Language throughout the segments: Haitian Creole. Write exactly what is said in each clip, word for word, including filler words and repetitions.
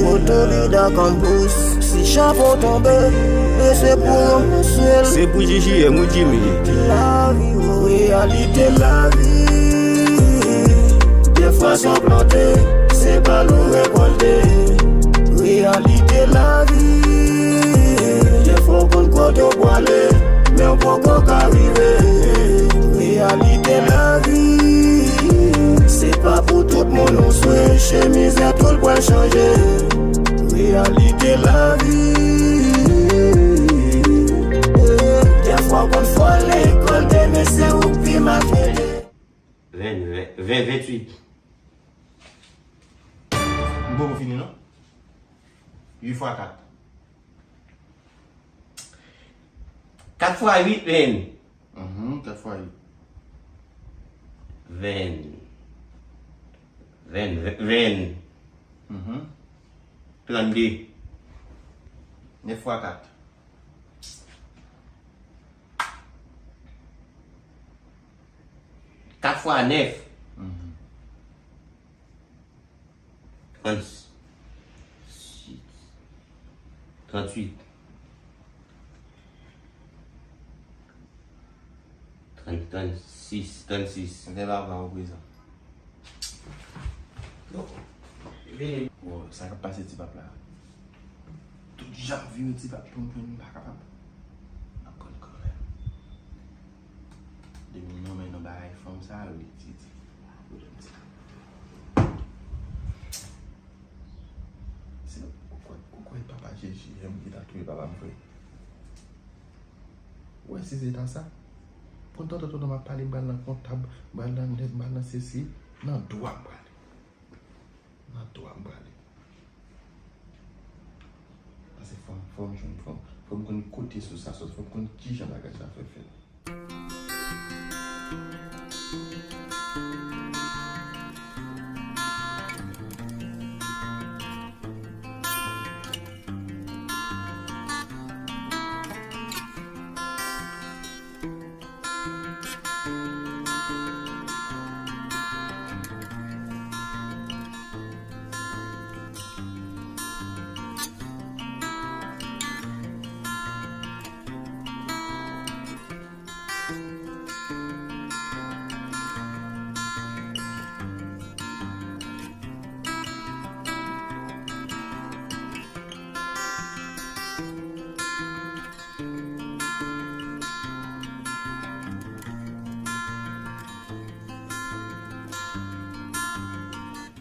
Otorida Campus, si chapo tonbe, e se pou yon sèl. Se pou J J M ou Jimmy. Lavi, reyalite lavi. Defwa sa w plante, se pa l ou rekòlte. Reyalite lavi. Defwa w konn kote w pwale, men w poko ka rive. Reyalite lavi. Se pa pou tout moun ou swe, chemiz la tou l pral chanje. Reyalite lavi. Defwa w konn fò lekòl, demen se ou k pi mal trete. Ven, ven, ven, venntuit. M poko fini non. Uit fwa kat. Kat fwa uit, ven. Mhm, kat fwa uit. Ven. Ven, ven, ven. Mhm. Trannde. Nèf fwa kat. Kat fwa nèf. Mhm. Tranntuit. Tranntuit. Trannsis, trannsis. Lè papa ou prezan. Bon, sa k ap pase ti pap la. Tout jan m vire ti pap pou m jwenn, m pa kapab. M ap pran kanmenm. Depi m nonmen nan bagay fanm sa yo, li di, di, pwoblèm ti pap. Se ou kwè, ou kwè papa J J M ki ta touye papa m vre? Ou wè si se ta sa? Kontan tonton m ap pale, m pral nan kontab, m pral nan nèg, m pral nan sesi, nan dwa m prale. Nan dwa m prale. Paske fò m, fò m jwenn, fò m, fò m konn kote sous sa soti, fò m konn kijan bagay sa fè fèt.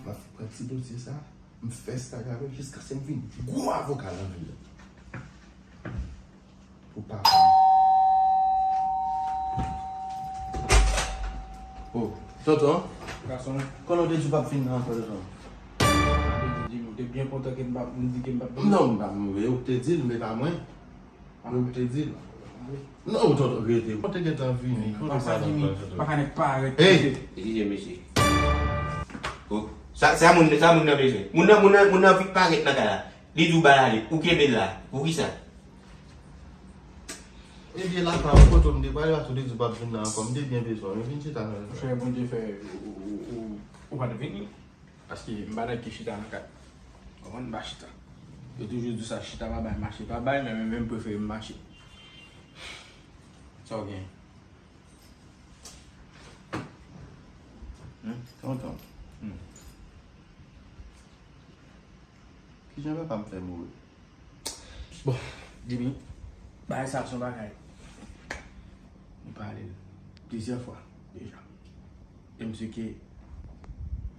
M ap pran ti dosye sa, m fè stag avè l jiskaske m vin gwo avoka nan vil la. Pou papa m. Oh, tonton. Gason. Konnen w te di w p ap vin nan ankò, tonton? Ou te byen kontan ke m p ap, m di ke m p ap vin? Non, m pa, m, ou te di l, men pa mwen. Ou te di l. Non, tonton, rete. Ou te gentan vini. Papa sa vini, pa ka nèk parèt. Hey! Eskize, mesye. Oh, sa, sa moun, sa moun nan bezwen. Moun nan, moun nan, moun nan vin parèt nan kay la. Li di w ba l ale. Ou kenbe l la. Poukisa? Ebyen, la pa ou kote m te prale, paske w te di w p ap vin nan ankò. M te byen bezwen w. Vin chita nan. Monchè, Bondye fè ou, ou, ou, ou pa t vini. Paske m pa nèg ki chita nan kat. Konprann? M pa chita. Yo toujou di sa, chita pa bay, mache pa bay, men mwen menm m prefere m mache. Sa w gen? Hmm? Tonton. Hmm. Kijan papa m fè mouri? Bon, Jimmy, bagay sa a se yon bagay nou pale l plizyè fwa deja. E m si ke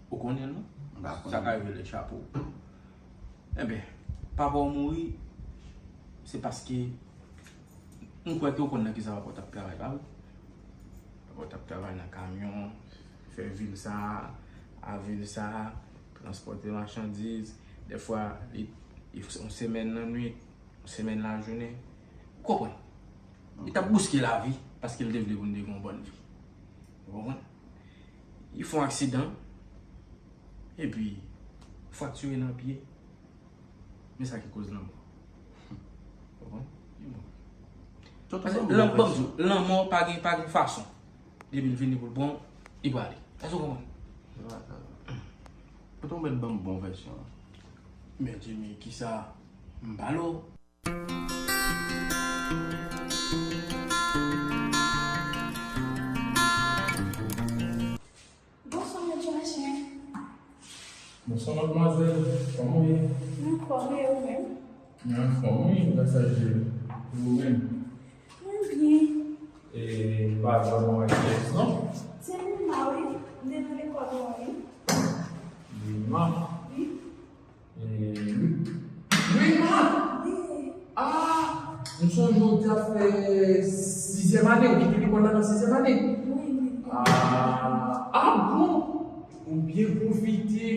ou konnen l, non? M pa konnen. Sa ka rive lè chapo. Enben, papa w mouri, se paske m kwè ke w konn nan kisa papa w t ap travay, pa vre? Papa w t ap travay nan kamyon, fè vil sa a, a vil sa a, transpòte machandiz. Dèfwa, li, li fè yon semèn lannwit, yon semèn lajounen. Ou konprann? Li t ap bouske lavi, paske l te vle pou n te gen yon bòn vi. Ou konprann? Li fè yon aksidan, epi fraktire nan pye. Men sa ki koz lanmò. Ou konprann? Li mouri. Paske lan-, ban m di w, lanmò pa gen, pa gen fason. Depi l vini pou l pran w, li prale. Èske w konprann? Tonton mèt ban m bon vèsyon an. Men Jimmy, kisa? M pale w. Bonswa, Mesye Machin. Bonswa, madmwazèl. Kòman w ye? M anfòm, e ou menm? M anfòm, wi, gras a Dye. E ou menm? Mwen byen. E pa vrèman wè kiyès, non? Se Wilma, wi. M te nan lekòl ou an, wi. Wilma? Wi. E, Wilma! Wi. Ah! M sonje w t ap fè sizyèm ane, ou kite lekòl la nan sizyèm ane? Wi, wi. Ah, ah bon? Ou byen pwofite.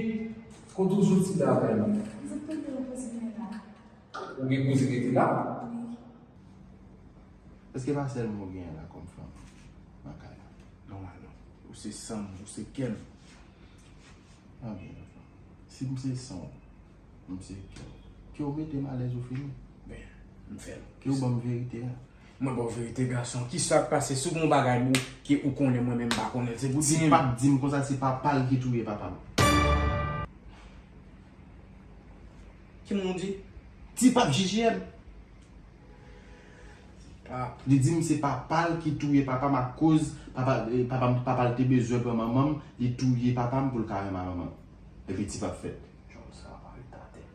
Kote w soti la menm? M sot kote yon kouzin mwen la. Ou gen kouzin rete la? Wi. Èske pa sèl mwen w genyen la kòm fanmi nan kay la? Nòmalman. Ou se san m, ou se kè m. Ah, byen, anfen. Si m se san w, m se kè w. Ke w mete m alèz ou fini. Men, m fè l. Ke w ban m verite a. Mwen ba w verite, gason. Kisa k pase? Si w gen yon bagay, bon, ke ou konnen, mwen menm m pa konnen l, se pou di m. Ti Pap di m konsa se papa l ki touye papa m. Ki moun ou di? Ti Pap J J M. Ti Pap. Li di m se papa l ki touye papa m akoz papa, eh, papa m, papa l te bezwen pran manman m, li touye papa m pou l ka renmen manman m. Epi Ti Pap fèt. Djòl sa pa ret atè.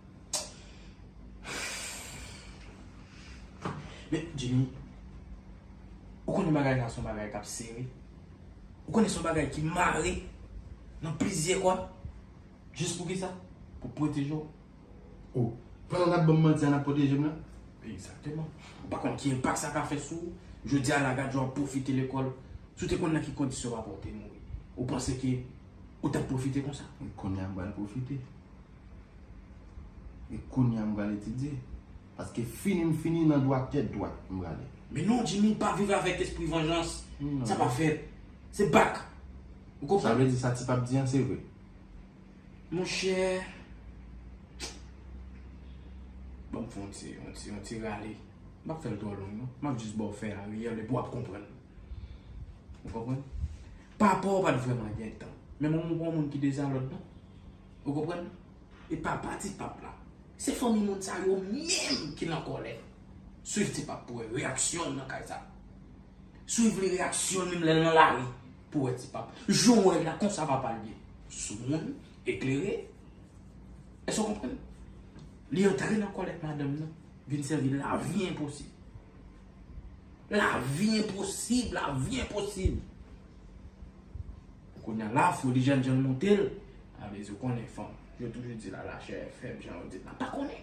Men, Jimmy, ou konnen bagay sa se yon bagay k ap sere. Ou konnen se yon bagay ki mare nan plizyè kòd. Jis pou kisa? Pou pwoteje w. Oh, pandan n ap ban m manti a, n ap pwoteje m la? Egzakteman. Ou pa konn ki enpak sa ka fè sou ou. Jodi a la, gad jan w ap pwofite lekòl. Si w te konn nan ki kondisyon papa w te mouri, ou panse ke ou t ap pwofite konsa? Kounye a m pral pwofite. E kounye a m pral etidye. Paske fini m fini nan dwat tèt dwat m prale. Men non, Jimmy, pa viv avèk espri vanjans. Non. Sa pa fèt. Se bak. Ou konprann? Sa vle di sa Ti Pap di an se vre? Monchè, ban m fè yon ti, yon ti, yon ti rale. M p ap fè l twò long, non. M ap jis ba w fè a reyèl, epi w ap konprann. Ou konprann? Papa w pa t vrèman gen tan. Men manman w pa yon moun ki dezalòd, non. Ou konprann? E papa Ti Pap la, se fanmi moun sa yo menm ki nan kòlè. Swiv Ti Pap pou wè reyaksyon l nan kay sa. Swiv li reyaksyon l menm lè l nan lari pou wè Ti Pap. Jan w wè l la, konsa papa l ye. Soumoun, eklere. Èske w konprann? Li antre nan kòlèt madanm nan, vin sèvi lavi enposib. Lavi enposib, lavi enposib. Kounye a la, folijèn jan l monte l, sa vle di ou konnen fanm. Yo toujou di la, la chair est faible, jan yo di l la. Pa konnen.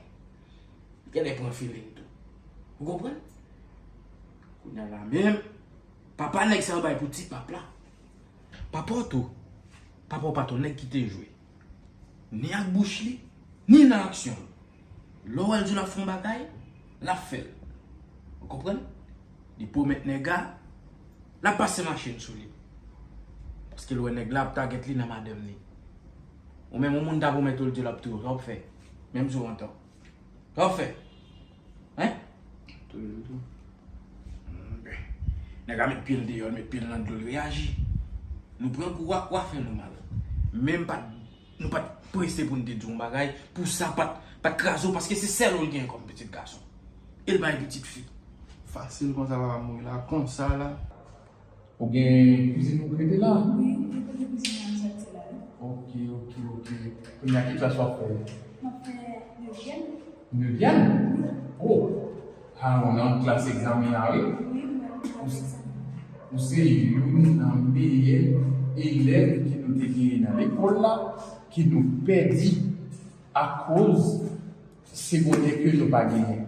Genlè pran feeling tou. Ou konprann? Kounye a la menm, papa nèg sa yo bay pou Ti Pap la. Papa w tou, papa w pa t yon nèg ki te jwe. Ni ak bouch li, ni nan aksyon l. Lè w wè l di l ap fè yon bagay, l ap fè l. Ou konprann? Li pwomèt nèg la, l ap pase machin sou li. Paske l wè nèg la ap tagèt li nan madanm li. Ou menm, yon moun ta pwomèt ou l di l ap touye w, sa w ap fè? Menm si w antò. Sa w ap fè? Hein? Touye l tou. Hmm, ben. Nèg la met pye l deyò, l met pye l nan dlo, l reyaji. Nou pran kou, wa, wa fè nou mal. Men m pa t, nou pa t prese pou n te di w yon bagay, pou sa pa t, pa t kraze w, paske se sèl ou l gen kòm pitit gason. E l bay pitit fi. Fasil konsa papa m mouri la, konsa la. Ou gen kouzin ou k rete la? Wi, m gen kote kouzin mwen soti la, wi. Ok, ok, ok. Kounye a ki klas w ap fè? M ap fè nevyèm. Nevyèm? Wi. Oh! Ah, ou nan klas egzamen a, wi? Wi, m nan klas egzamen. Ou se youn nan meyè elèv ke nou te genyen nan lekòl la, ke nou pèdi akoz segondè ke nou pa genyen.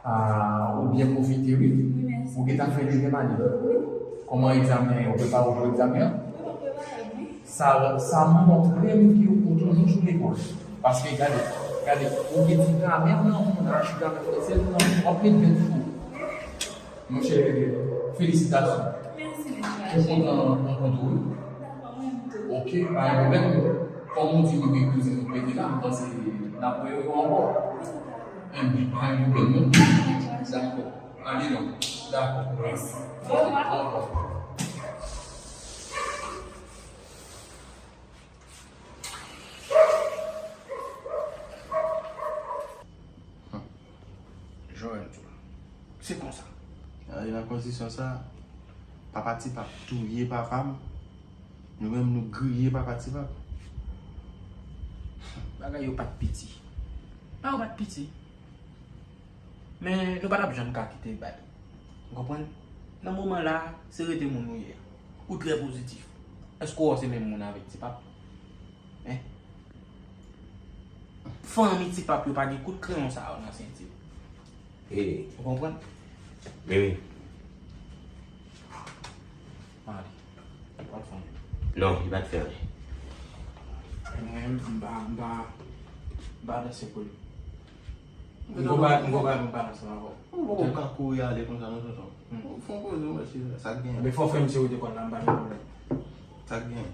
Ah, ou byen pwofite, wi. Wi, mèsi. Ou gentan fè dezyèm ane. Wi. Kòman egzamen an ye? Ou prepare w pou egzamen an? Wi, mwen prepare m, wi. Sa, sa montre m ke ou tounen sou lekòl. Paske gade, gade, ou gen ti gramè nan moun, H gramè fransè, w ap met ven jou. Monchè, felisitasyon. Mèsi, mèsi. Mwen kontan rankontre w, wi. Dakò, mwen menm tou. Ok, pa gen pwoblèm. Kòm ou di nou gen kouzin nou k rete la, m panse n ap wè yo ankò. Enben, pa gen pwoblèm, non. Dakò. Ale non. Dakò. Mèsi. Okè, orevwa. Orevwa. Se konsa. Ale nan kondisyon sa, papa Ti Pap touye papa m. Nou menm, nou griye papa Ti Pap. Bagay yo pa t piti. Bagay yo pa t piti. Men nou pa t ap janm ka kite bay. Ou konprann? Nan moman la, se rete moun ou ye a. Ou trè pozitif. Èske w wè se menm moun avèk Ti Pap? Hein? Fanmi Ti Pap yo pa gen kout kreyon sa yo nan senti yo. Ou konprann? Mimi. Mande. Ou pa t fè anyen. Non, li pa t fè anyen. Mwen, m pa, m pa, m pa danse pou li. M ko ba, m ko ba, m pa danse avè w. Ou poko ka kouri ale konsa non, tonton. Ou fè yon poze, mèsi. Sa k gen? Ebyen, fò w fè m sere de kòd la, m pa gen pwoblèm. Sa k gen?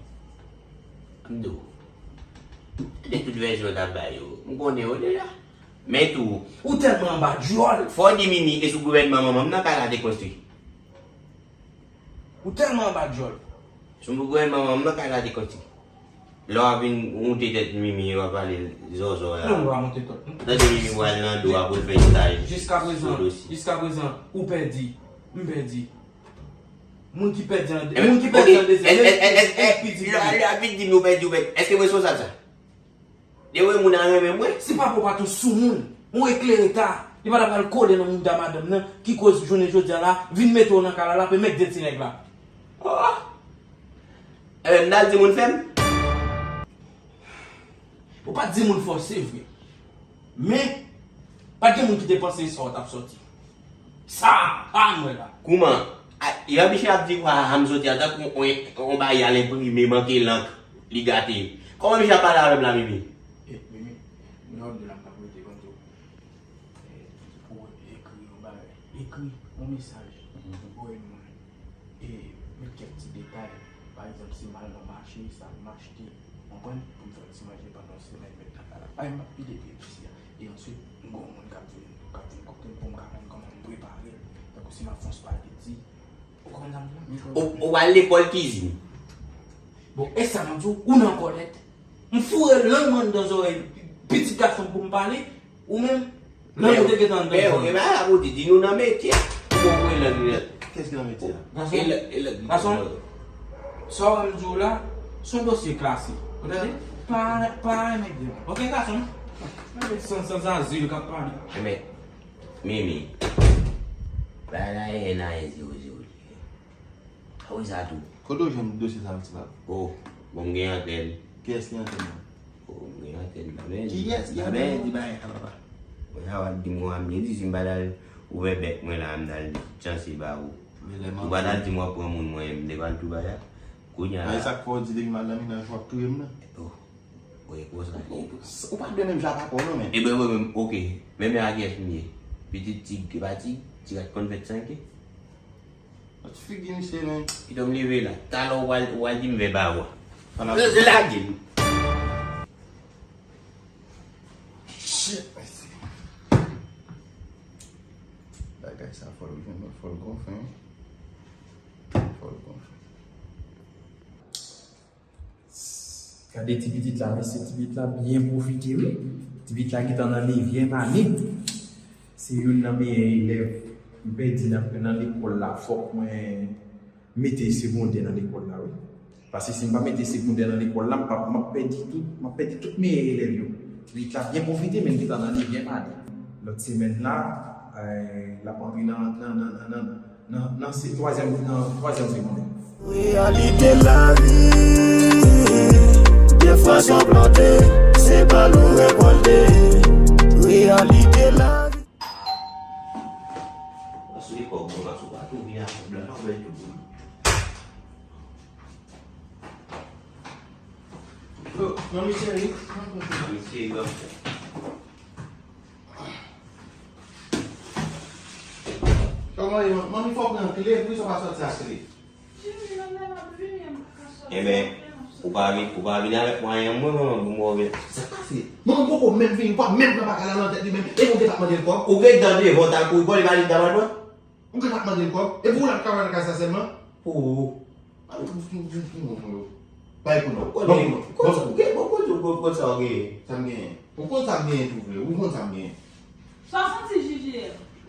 M di w. De tout vèsyon w t ap bay yo, m konnen yo deja. Men tou, ou tèlman anba djòl. Fò w di Mimi, e sou gouvènman manman m nan kay la te konstwi. Ou tèlman anba djòl. Sou gouvènman manman m nan kay la te konstwi. Lè w ap vin moute tèt Mimi, w ap pale zòzò la. Non, nou pa moute tèt nou. Tande Mimi pral nan do a pou l fè estaj. Jiska prezan, jiska prezan, ou pèdi, m pèdi. Moun ki pèdi an, moun ki pèdi an dezyèm, e, e, e, e, e, pi di lè, lè abit di m yo pèdi, yo pèdi. Èske m responsab sa? Dewe moun a renmen mwen. Si papa w pa t yon soumoun, yon eklere ta, li pa ta pral kole nan mouda madanm nan, ki koz jounen jodi a la, vin mete w nan kay la, l ap enmègde ti nèg la. Oh! Enben, m t al di moun fè m. Ou pa t di moun fò, se vre. Men, pa t gen moun ki te panse sa w t ap sòti. Sa, pa mwen la. Kouman? A, Jean Michel ap di kwa a m soti an tankou yon, yon bagay al enprime, manke lank, li gate. Kòman misye ap pale avè m la, Mimi? E, Mimi, mwen ap di la, m t ap rete konn tou. E, pou ekri yon bagay, ekri yon mesaj, voye moun. E met kèk ti detay. Pa egzanp, si m al nan mache, sa m achte, konprann, pou m fè yon ti manje pandan yon semèn, met nan kay la. Bagay m ap pile pye isi a. E answit, m gen yon moun k ap vin, k ap vin kote m pou m ka konn kòman m prepare l. Tankou si m ap fè yon spageti, ou konprann sa m di la? Ou, ou al lekòl kizin. Bon, e sa m ap di w, ou nan kòlèt. M foure lang mwen anndan zòrèy pitit gason m pou m pale, ou menm, lang ou te gentan anndan zòrèy. Men, men, men, bagay la pou di, di nou nan metye a. Ou konprann lang li nan. Kiyès ki nan metye a? Gason, e lè, e lè, gason, sa w wè m di w la, se yon dosye klasik. Ou tande? Pa, pa renmen di m. Oke, gason? Mwen san, sanzazil k ap pale. Enben, Mimi, bagay la e en a en zewo zewo li ye. A wi, sa tou. Kote w jwenn dosye sa a, Ti Pap? O, bon, m gen antèn. Kiyès ki antèn nan? O, m gen antèn nan, men. Kiyès ki antèn nan? Di bagay sa, papa. Mwen sa w ap di m konsa, m byen di, si m pa t al ouvè bèk mwen la, m t al chanse ba ou. Ou pa t al di m w ap pran moun mwen, m te pral tou bay a. Kounye a la. Sa k fè w di depi m al nan mennaj w ap touye m nan? O. Wi, konsa. Ou pa t dwe menm jan ak papa w non, men. Ebyen, mwen menm, oke. Men men a kiyès m ye? Pitit Tig, e pa Tig? Tig a t konn fèt san ke? Gad figi misye, men. Pito m leve la. Talè w pral, w pral di m vè ba w. Lage m. Shit, mesye. Bagay sa fò l, fò l gonfle, wi. Fò l gonfle. Gade ti pitit la, mesye, ti pitit la byen pwofite, wi. Ti pitit la gentan nan nevyèm ane. Se youn nan meyè elèv m pèdi nan, nan lekòl la. Fòk mwen mete segondè nan lekòl la, wi. Paske si m pa mete segondè nan lekòl la, m p ap, m ap pèdi tout, m ap pèdi tout meyè elèv yo. Ti pitit la byen pwofite, men l gentan nan nevyèm ane. Lòt semèn la, eh, l ap antre nan, nan, nan, nan, nan, nan, nan se-, twazyèm, nan twazyèm segondè. Reyalite lavi, defwa se w plante, se pa l ou rekòlte. Reyalite lavi. Asou lekòl, bon, asou pa tou vin ak blan, non, bèl tou. Yo, manmi cheri. Manmi cheri, bon. Kòman ye, manmi, fò w pran kle, poukisa w pa sòti ak kle? Jimmy, nan lè m ap vini, m pa ka sòti. Enben, ou pa vin, ou pa vin avèk mwayen mwen, manman, pou mwen vin. Sa k pase? Manman poko menm vini, ou pa menm pran bagay la nan tèt li menm, e ou gentan mande l kòb? Ou gentan devan w t al kouri kòb, li pa di l ta pral pran? Ou gentan mande l kòb? E pou ou l ap travay nan kay sa sèlman? Pou ou. Bay pou nou. Bon, bon, bon, bon, sa w genyen. Ou konn sa m genyen tou vre. Ou konn sa m genyen. Sa w santi, J J M?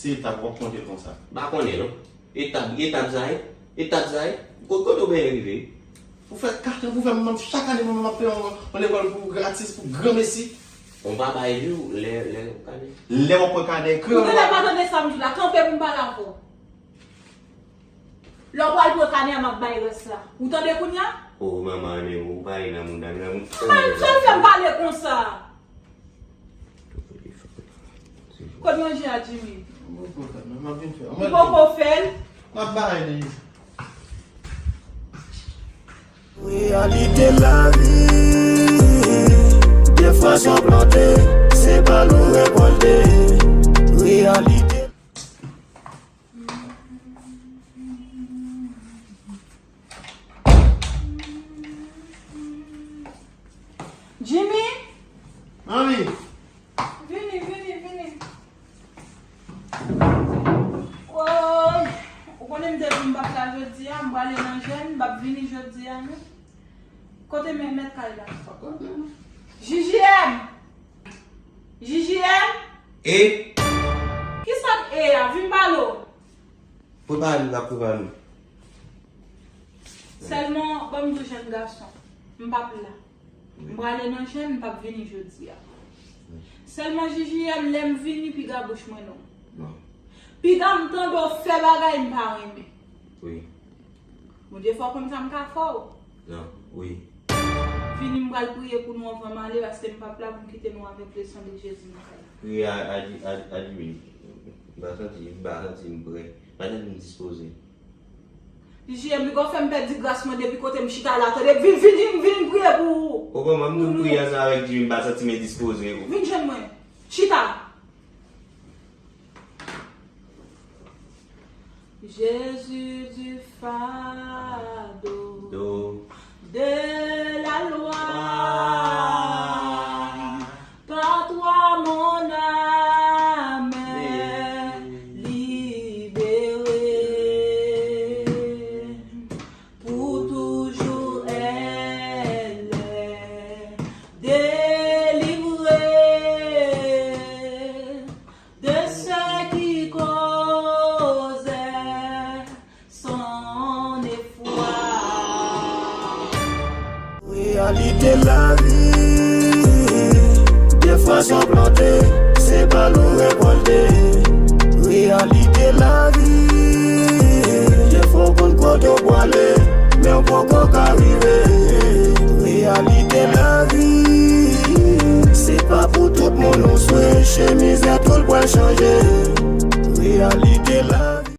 Se etap w ap konte l konsa. M pa konnen non. Etap, etap sa ye? Etap sa ye? Ko-, kote w benyen rive? Pou fè kat an, pou fè m, chak ane mwen menm m ap peye yon, yon lekòl pou gratis, pou granmesi. Ou pa bay jou, lè, lè ou kanè. Lè w ap pran kanè kreyòl. Ou tande, pa tande sa m di w la, kanpe pou m pale avè w. Lè w pral pran kanè a, m ap bay rès la. Ou tande kounye a? O, manman, men ou pale nan moun, nan moun. Manman, sa fè m pale konsa. Kot manje a, Jimmy? M poko fè l, non, m ap vin fè l. Ou poko fè l? M ap bay li. Reyalite lavi, defwa sa w plante, se pa l ou rekòlte. Reyalite. Jimmy! Manmi! Vini, vini, vini. Woy! Ou konnen m te di m p ap la jodi a, m prale nan jèn, m p ap vini jodi a, non. Kote men mèt kay la? J J M! J J M! E? Kisa k e a? Vin pale w. Prepare nou, n ap prepare nou. Sèlman, ban m di w jèn gason, m p ap la. M prale nan jèn, m p ap vini jodi a. Sèlman J J M, lè m vini, piga bouch mwen non. Non. Piga m tande w fè bagay m pa renmen. Wi. Bondye fò konn sa m ka fè w. Non, wi. Vini m pral priye pou nou anvan m ale, paske m p ap la pou m kite nou avèk leson de Jezi nan kay la. Priye a, a, a, a, a, wi. M pa santi, m pa santi m prè. Pa tande m dispoze. J J M, li gon fè m pèdi gras mwen depi kote m chita la. Tande, vin, vin, vin, vin priye pou ou. O manman, m nou priye ansanm avèk Jimmy, m pa santi m endispoze. Vin jwenn mwen. Chita. Jésus du fardeau de la loi, par toi mon âme est libérée, pour toujours elle est délivrée de ce qui causait son effroi. Reyalite lavi, defwa sa w plante, se pa l ou rekòlte. Reyalite lavi, defwa w konn kote w prale, men w poko ka rive. Reyalite lavi, se pa pou tout moun ou swe, chemiz nèt ou l pral chanje.